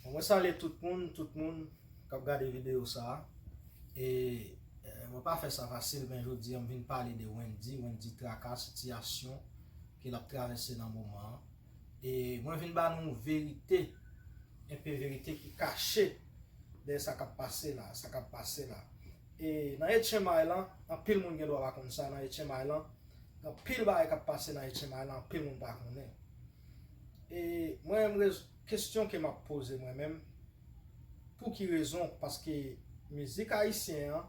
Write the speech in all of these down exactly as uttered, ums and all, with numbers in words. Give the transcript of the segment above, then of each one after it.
Mwen salye tout moun, tout moun k ap gade videyo sa a. E, eh, mwen pa fè sa fasil, men jodi a m vin pale de Wendy, Wendy Traka, sitiyasyon ke l ap travèse nan moman an. E mwen vin ba nou verite, enpe verite ki kache dèyè sa k ap pase la, sa k ap pase la. E nan H M I lan, anpil moun gen dwa pa konn sa, nan H M I lan, gen anpil bagay k ap pase nan H M I lan, anpil moun pa konnen. E mwen menm, rez- kesyon ke m ap poze mwen menm, pou ki rezon? Paske mizik ayisyen an,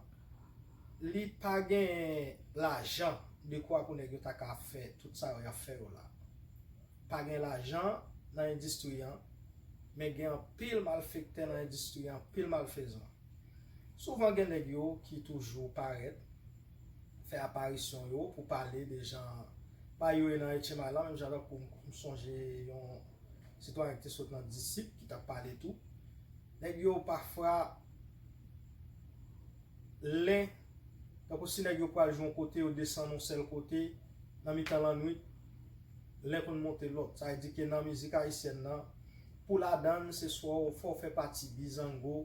li pa gen lajan dekwa pou nèg yo ta ka fè tout sa yo y ap fè yo la. Pa gen lajan nan endistri an, men gen anpil malfektè nan endistri an, anpil malfezan. Souvan gen nèg yo ki toujou parèt, fè aparisyon yo pou pale de jan pa yo ye nan H M I lan, menm jan tankou m sonje yon sitwayen ki te sot nan Disip ki t ap pale tou. Nèg yo pafwa len, tankou si nèg yo pral jwe yon kote, yo desann yon sèl kote, nan mitan lannwit, len konn monte lòt. Sa vle di ke nan mizik ayisyèn nan, pou ladann, se swa w fò w fè pati Bizango,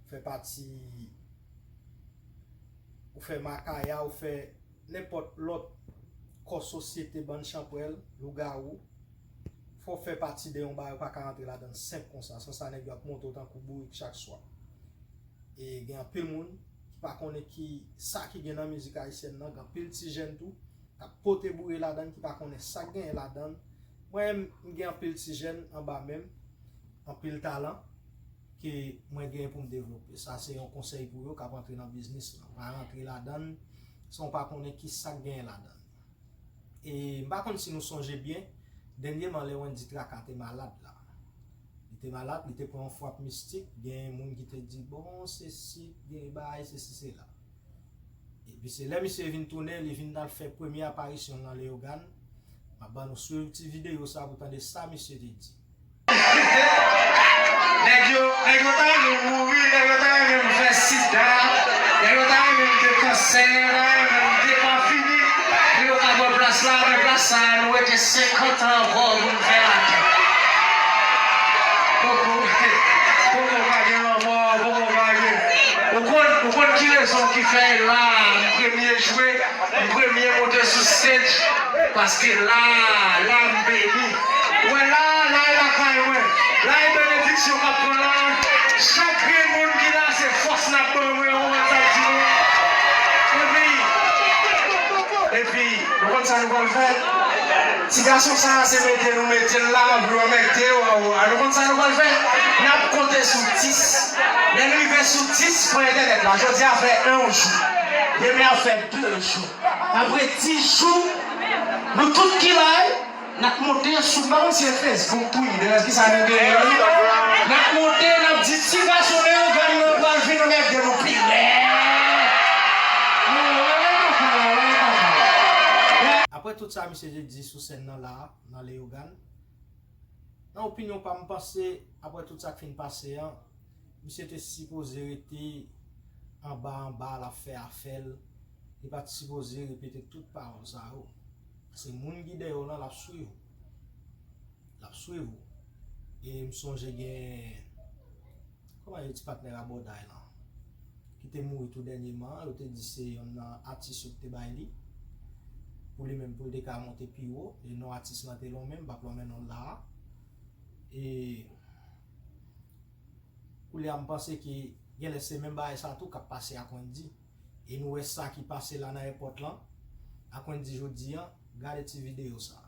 fè pati, ou fè Makaya, ou fè nenpòt lòt kò sosyete, bann chanpwèl, lougawou, fò w fè pati de yon bagay, ou pa ka rantre ladann senp konsa. San sa, nèg yo ap monte w tankou bourik chak swa. E gen anpil moun ki pa konnen ki sa ki gen nan mizik ayisyèn nan, gen anpil ti jèn tou k ap pote boure ladann, ki pa konnen sa k genyen ladann. Mwen menm, m gen anpil ti jèn anba men m, anpil talan ke mwen genyen pou m devlope. Sa se yon konsèy pou yo k ap antre nan biznis lan. Pa rantre ladann san w pa konnen ki sa k genyen ladann. E m pa konn si nou sonje byen, dènyèman lè Wendy Traka te malad la. Li te malad, li te pran yon frap mistik, gen moun ki te di, bon, se sik, gen bagay, sesi, sela. Epi se lè misye vin tounen, li vin al fè premye aparisyon l nan Leyogàn. M ap ban nou swiv ti videyo sa pou tande sa misye te di. Nèg yo, nèg yo ta renmen m mouri, nèg yo ta renmen m fè sida, nèg yo ta renmen m gen kansè, yo ta renmen m defanfini, pou yo ka pran plas la, men plas sa a, nou rete senkant an ankò pou n fè atè. Poko, poko pa gen lanmò, poko pa gen. Ou konn, ou konn ki rezon ki fè la, m premye jwe, m premye monte sou stage, paske la, la m beni. Ou wè la, la e lakay mwen. La e benediksyon k ap pran la. Chak grenn moun ki la, se fòs n ap ban mwen, ou konprann sa m di nou? Epi, epi, nou konn sa nou pral fè? Ti gason sa a, se mete nou mete l la, pou yo mete yo anwo a. Nou konn sa nou pral fè? N ap konte sou dis. Lè n rive sou dis, pran entènèt la. Jodi a fè yon jou. Demen ap fè de jou. Apre dis jou, nou tout ki la, n ap monte sou, m pa konn si se Facebook, Twitter, kisa nou genyen wi. N ap monte, n ap di ti gason Leyogàn nan pral vin anmède nou pi rèd. Apre tout sa misye te di sou sèn nan la, nan Leyogàn, nan opinyon pa m, m panse, apre tout sa k fin pase an, misye te sipoze rete anba anba, l ap fè afè l. Li pa t sipoze repete tout pawòl sa yo. Se moun ki dèyè w lan, l ap swiv ou. L ap swiv ou. E m sonje gen, kòman yo di, patnè rabòday lan, ki te mouri tou dènyèman an, yo te di se yonn nan atis yo ki te bay li, pou li menm, pou l te ka monte pi wo. E non atis lan te lonmen, m p ap lonmen non l la a. E koulye a, m panse ke genlè se menm bagay sa tou k ap pase ak Wendy. E nou wè sa ki pase la nan èpòt lan ak Wendy jodi an. Gade ti videyo sa a.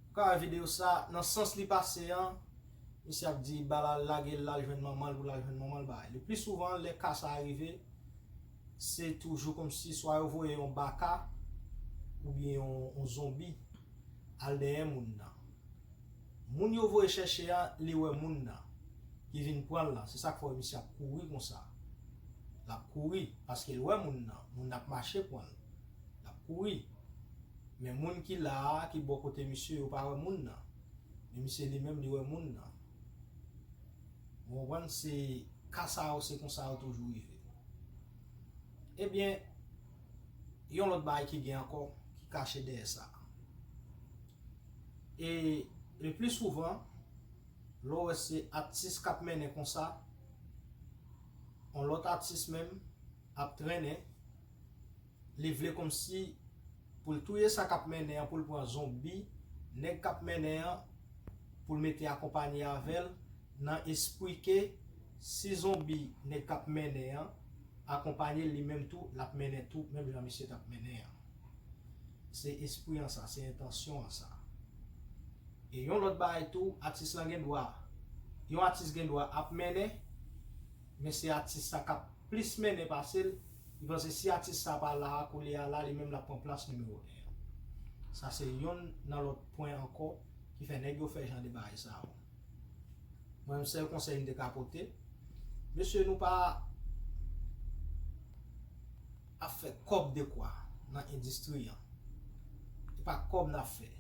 Ou ka wè videyo sa, nan sans li pase an, misye ap di, ba l al lage l, l al jwenn manman l, pou l al jwenn manman l, bay. Le pli souvan, lè ka sa a rive, Se toujou kòmsi swa yo voye yon baka oubyen yon, yon zonbi al dèyè moun nan. Moun yo voye chèche a, li wè moun nan ki vin pran l lan. Se sa k fè w wè misye ap kouri konsa. L ap kouri paske l wè moun nan. Moun nan ap mache pran l. L ap kouri. Men moun ki la a, ki bò kote misye, yo pa wè moun nan. Men misye li menm, li wè moun nan. Ou konprann? Se ka sa yo, se konsa yo toujou rive. Ebyen, yon lòt bagay ki gen ankò, ki kache dèyè sa. E le pli souvan, lè w wè se atis k ap mennen konsa, yon lòt atis menm ap trennen, li vle kòmsi pou l touye sa k ap mennen an, pou l pran zonbi nèg k ap mennen an, pou l mete akonpanye avè l, nan espri ke si zonbi nèg k ap mennen an akonpanye l, li menm tou, l ap mennen tou, menm jan misye t ap mennen an. Se espri an sa, se entansyon an sa. E yon lòt bagay tou, atis lan gen dwa, yon atis gen dwa ap mennen, men se atis sa k ap plis mennen pase l. Li panse si atis sa pa la a, koulye a la, li menm l ap pran plas nimewo en an. Sa se yonn nan lòt pwen ankò ki fè nèg yo fè jan de bagay sa yo. Mwen menm, sèl konsèy m te ka pote, mesye, nou pa ap fè kòb dekwa nan endistri an. E pa kòb n ap fè.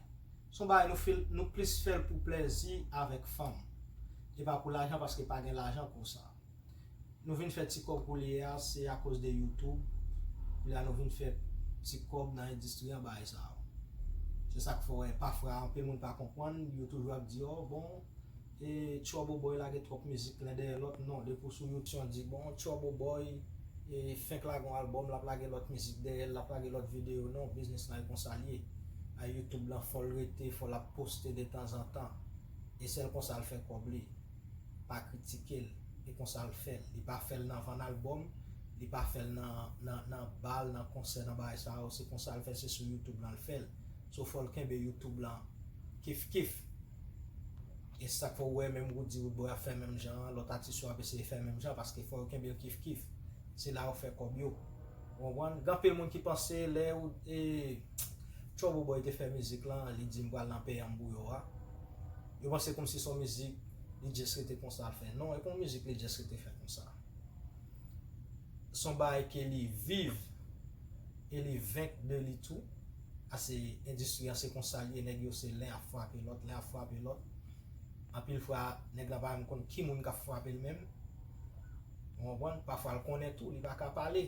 Se yon bagay nou fè l, nou plis fè l pou plèzi avèk fanm. E pa pou lajan, paske pa gen lajan konsa. Nou vin fè ti kòb koulye a, se akoz de YouTube. Koulye a nou vin fè ti kòb nan endistri an, bagay sa yo. Se sa k fè w wè pafwa anpil moun pa konprann, yo toujou ap di, "Oh, bon, e Trouble Boy lage twòp mizik len dèyè lòt." Non, depi w sou YouTube, yo di, "Bon, Trouble Boy, e fenk lage yon albòm, l ap lage lòt mizik dèyè l, l ap lage lòt videyo." Non, biznis lan e konsa l ye. A YouTube lan, fò l rete, fò l ap poste detanzantan. E sèl konsa l fè kòb li. Pa kritike l. E konsa l fè l. Li pa fè l nan vann albòm, li pa fè l nan, nan, nan bal, nan konsè, nan bagay sa yo. Se konsa l fè, se sou YouTube lan l fè l. So, fò l kenbe YouTube lan kif kif. E sa k fè w wè menm Roody Roodboy ap fè menm jan an, lòt atis yo ap eseye fè menm jan, paske fò yo kenbe l kif kif. Se la yo fè kòb yo. Ou konprann? Gen anpil moun ki panse lè ou, e, Trouble Boy te fè mizik lan, li di, "M pral nan peyi an m pou yo a." Yo panse kòmsi se yon mizik, li just rete konsa l fè. Non, e pa yon mizik li just rete fè konsa. Se yon bagay ke li viv e li venk de li tou. A se endistri an, se konsa l ye, nèg yo se len ap frape lòt, len ap frape lòt. Anpil fwa, nèg la pa menm konn ki moun k ap frape l menm. Ou konprann? Pafwa l konnen tou, li pa ka pale.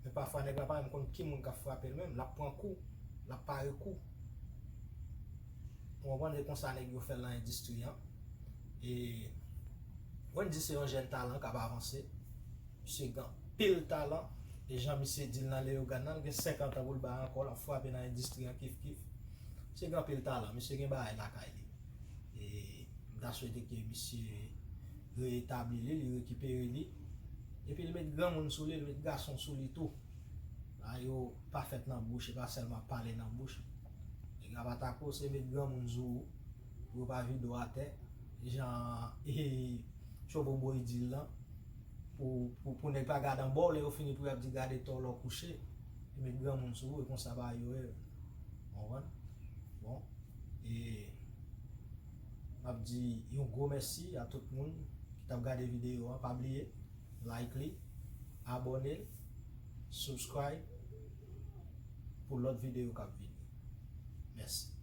Men pafwa nèg la pa menm konn ki moun k ap frape l menm, l ap pran kou, l ap pare kou. Ou konprann? E konsa nèg yo fè l nan endistri an. E Wendyy se yon jèn talan k ap avanse. Misye gen anpil talan. E jan misye di l nan Leyogàn nan, l gen senkant an pou l bay ankò, l ap frape nan endistri an kif kif. Misye gen anpil talan, misye gen bagay lakay li. E m ta swete ke misye reetabli li, li rekipere li. Epi l met granmoun sou li, l met gason sou li tou. Bagay yo pa fèt nan bouch, e pa sèlman pale nan bouch. Nèg la pa ta koze, met granmoun sou ou, pou yo pa vide w atè. Jan, e, Trouble Boy di l lan, pou, pou, pou nèg pa gade anba w, lè yo fini pou y ap di gade tò lè w kouche. E met granmoun sou ou, e konsa bagay yo ye. Ou konprann? Bon, e m ap di yon gwo mèsi a tout moun ki t ap gade videyo an. Pa bliye like li, abòne l, subscribe pou lòt videyo k ap vini. Mèsi.